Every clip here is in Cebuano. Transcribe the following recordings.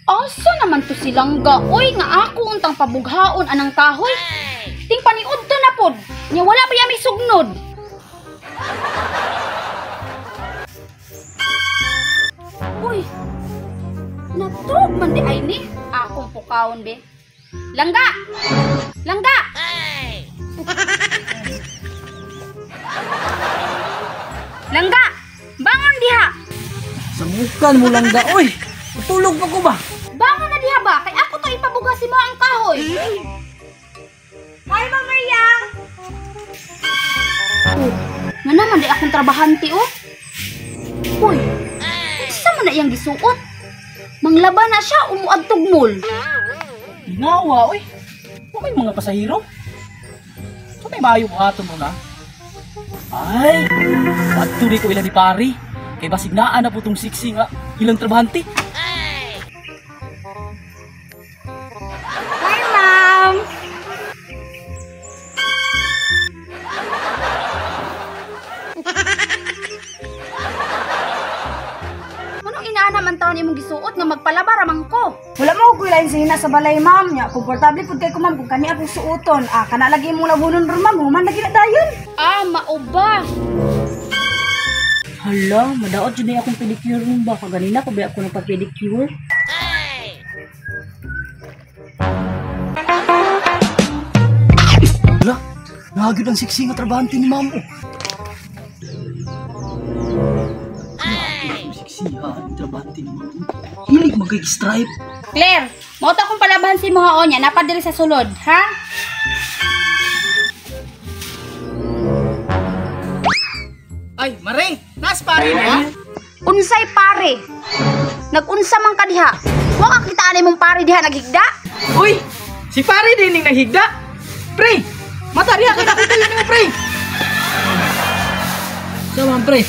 Asa naman to silangga? Uy, nga ako untang pabughaon anang kahoy. Ting paniud to na pod. Nya wala pa yami sugnod. Uy. Natrog man di ay ni. Akong pukawon be. Langga. Langga. Langga. Bangon diha. Samukan mo langga oy. Tulog pa ko ba? Bangon na diha ba? Kay ako to ipabuga si mo ang kahoy. Hi, Ma'am Maria! Oh, nga naman di akong trabahante oh. Uy, unsa man na iyang gisuot? Manglaba na siya umuadtog mall. Ginawa oy. Wa may mga pasahero. So may maayo buhaton mo na. Ay, adto di ko ilan ni pare. Kay basig naa na po tong siksi nga ilang trabahante. Hi, ma'am! Anong inaana man taon imong gisuot nga magpalaba ra man ko? Wala mo ko lain sa hina sa balay, ma'am. Nya, komportable pud kay ko, ma'am, kung kani akong suoton. Ah, kana lagi imong labunon ron, ma'am. Human lagi na dayon. Ah, mauba. Hala, madaot jud ni akong pedicure ron ba? Kaganina pa ba ako nagpa-pedicure? Hala, nagid ang siksi nga trabahante ni ma'am. Oh. Ay. Siksi ha, ang trabahante ni ma'am. Hilig man kay stripe. Claire, mao ta akong palabahan si mo niya, napadiri sa sulod, ha? Ay, Mare, nas pare mo ha? Unsay pare? Nagunsa man ka diha? Wa ka kitaan imong pare diha naghigda? Uy, si pare din ning naghigda. Pre, mata diha kay nakita yun mo pre. Sama pre.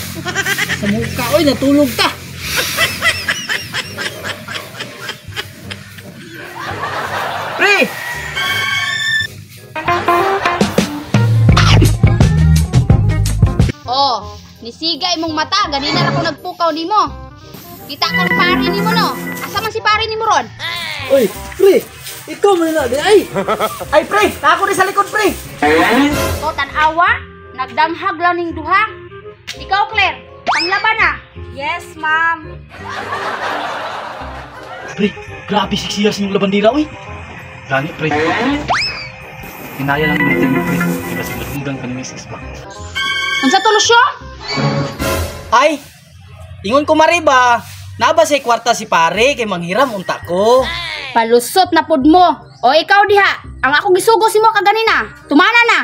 Sa muka oy natulog ta. Pre. Oh, nisiga imong mata ganina ra ko nagpukaw nimo. Kita kang pare nimo no. Asa man si pare nimo ron? Uy, pre, ikaw man na di ay. Ay pre, ako ni sa likod pre. Ko tan-awa, nagdanghag lang ning duha. Ikaw Claire, panglaban na. Yes, ma'am. Pre, grabe 6 years yung labandira oy. Gani pre. Hinaya lang yung team pre. Di ba siguro ka ni Mrs. ba? Unsa to Lucio? Ay, ingon ko mare ba, naba say kwarta si pare kay manghiram unta ko. Palusot na pud mo. O ikaw diha, ang ako gisugo si mo kaganina. Tumana na.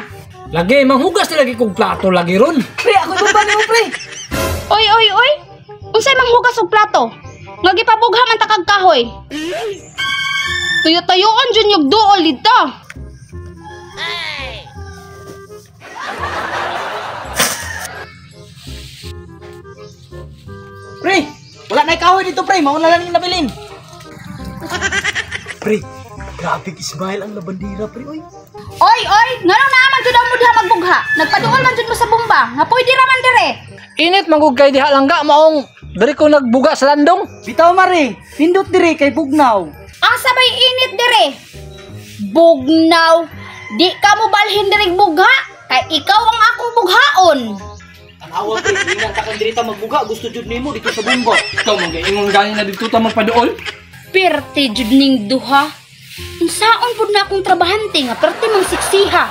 Lagi manghugas na lagi kong plato lagi ron. Pre, ako ibaba nimo pre. Oy oy oy. Unsay manghugas og plato? Nga gipabugha man ta kag kahoy. Tuyo-tuyoon jud yung duol dito. Pre, wala na kahoy dito pre, mauna lang yung nabilin. Pre, grabe smile ang labandira pre oy. Oy oy, nganong naa man jud mo diha magbugha? Nagpaduol man jud mo sa bumba. Nga pwede ra man dire. Init manggug kay diha langga maong diri ko nagbuga sa landong. Bitaw mare, pindot dire kay bugnaw. Asa bay init dire? Bugnaw. Di ka mo balhin dire bugha kay ikaw ang akong bughaon. Tanawa pre, ingan ta kan diri ta magbuga, gusto jud nimo dito sa bumba. Ikaw man kay ingon gani na dito ta magpaduol. Perti jud ning duha. Unsaon pud na akong trabahante nga perti mang siksiha.